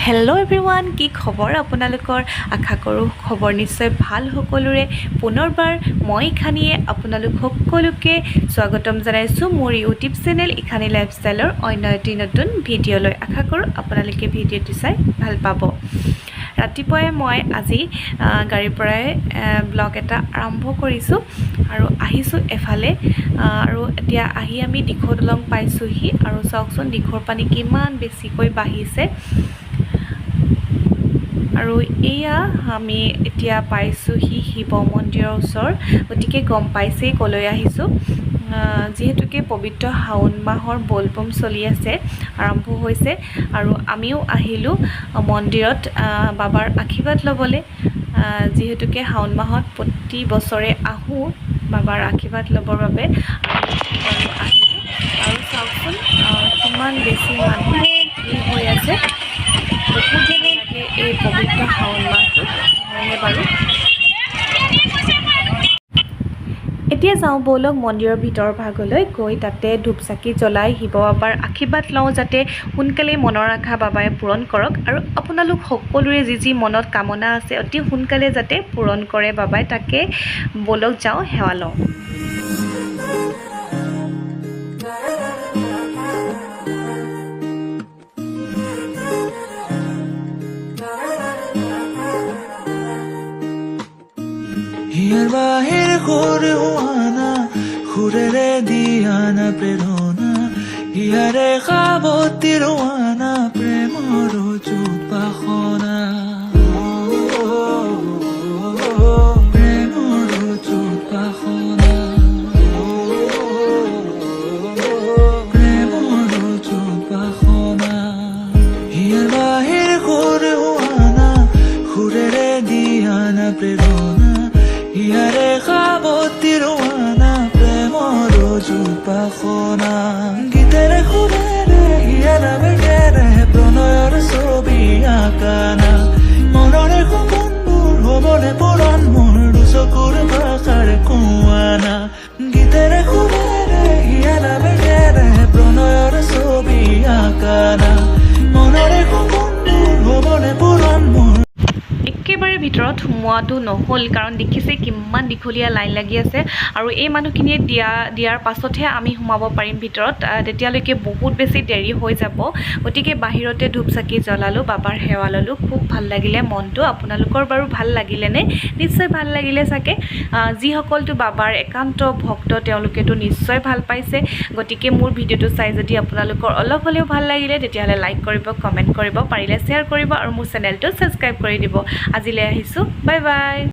Hello' everyone, কি খবৰ আপোনালোকৰ? আশা কৰোঁ খবৰ নিশ্চয় ভাল সকলোৰে। পুনৰবাৰ মই ইখানীয়ে আপোনালোক সকলোকে স্বাগতম জনাইছোঁ মোৰ ইউটিউব চেনেল ইখানী লাইফষ্টাইলৰ অন্য এটি নতুন ভিডিঅ'লৈ। আশা কৰোঁ আপোনালোকে ভিডিঅ'টো চাই ভাল পাব। ৰাতিপুৱাই মই আজি গাড়ীৰ পৰাই ব্লগ এটা আৰম্ভ কৰিছোঁ আৰু আহিছোঁ এফালে আৰু এতিয়া আহি আমি দিখৌ দলং পাইছোঁহি। আৰু চাওকচোন, দিখৌৰ পানী কিমান বেছিকৈ বাঢ়িছে। আৰু এয়া আমি এতিয়া পাইছোঁহি শিৱ মন্দিৰৰ ওচৰ, গতিকে গম পাইছেই ক'লৈ আহিছোঁ। যিহেতুকে পবিত্ৰ শাওণ মাহৰ বলবম চলি আছে, আৰম্ভ হৈছে আৰু আমিও আহিলোঁ মন্দিৰত বাবাৰ আশীৰ্বাদ ল'বলৈ। যিহেতুকে শাওণ মাহত প্ৰতি বছৰে আহোঁ বাবাৰ আশীৰ্বাদ ল'বৰ বাবে আৰু আহিলোঁ। আৰু চাওকচোন, কিমান বেছি মানুহ ভিৰ হৈ আছে। বহুত ভাল লাগে এই পবিত্ৰ শাওণ মাহটো, নহয়নে বাৰু? এতিয়া যাওঁ ব'লক মন্দিৰৰ ভিতৰ ভাগলৈ, গৈ তাতে ধূপ চাকি জ্বলাই শিৱ বাবাৰ আশীৰ্বাদ লওঁ, যাতে সোনকালেই মনৰ আশা বাবাই পূৰণ কৰক আৰু আপোনালোক সকলোৰে যি যি মনত কামনা আছে অতি সোনকালে যাতে পূৰণ কৰে বাবাই, তাকে ব'লক যাওঁ সেৱা লওঁ। হিয়াৰ বাহিৰ সুৰ হোৱানা, সুৰেৰে দিয়ানা প্ৰেৰণা, হিয়াৰে সাৱতি ৰোৱানা প্ৰেমৰ বাসনা, প্ৰেমৰ বাসনা, প্ৰেমৰ বাসনা। হিয়াৰ বাহিৰ সুৰ হোৱানা, সুৰেৰে দিয়ানা প্ৰেৰণা, হিয়াৰে সাৱতি ৰোৱানা প্ৰেমৰ বাসনা। গীতেৰে সুৰেৰে হিয়াৰ বেগেৰে প্ৰণয়ৰ ছবি আঁকানা, মনৰে সপোনবোৰ হ'বনে পূৰণ মোৰ দুচকুৰ ভাষাৰে কোৱানা। গীতেৰে সুৰেৰে হিয়াৰ বেগেৰে প্ৰণয়ৰ ছবি আঁকানা, মনৰে সপোনবোৰ হ'বনে পূৰণ মোৰ। একেবাৰে ভিতৰত সোমোৱাটো নহ'ল, কাৰণ দেখিছে কিমান দীঘলীয়া লাইন লাগি আছে আৰু এই মানুহখিনিয়ে দিয়াৰ পাছতহে আমি সোমাব পাৰিম ভিতৰত। তেতিয়ালৈকে বহুত বেছি দেৰি হৈ যাব। গতিকে বাহিৰতে ধূপ চাকি জ্বলালোঁ, বাবাৰ সেৱা ল'লোঁ, খুব ভাল লাগিলে মনটো। আপোনালোকৰ বাৰু ভাল লাগিলেনে? নিশ্চয় ভাল লাগিলে চাগে। যিসকলটো বাবাৰ একান্ত ভক্ত তেওঁলোকেতো নিশ্চয় ভাল পাইছে। গতিকে মোৰ ভিডিঅ'টো চাই যদি আপোনালোকৰ অলপ হ'লেও ভাল লাগিলে, তেতিয়াহ'লে লাইক কৰিব, কমেণ্ট কৰিব, পাৰিলে শ্বেয়াৰ কৰিব আৰু মোৰ চেনেলটো ছাবস্ক্ৰাইব কৰি দিব। আজিলৈ আহিছোঁ, বাই বাই।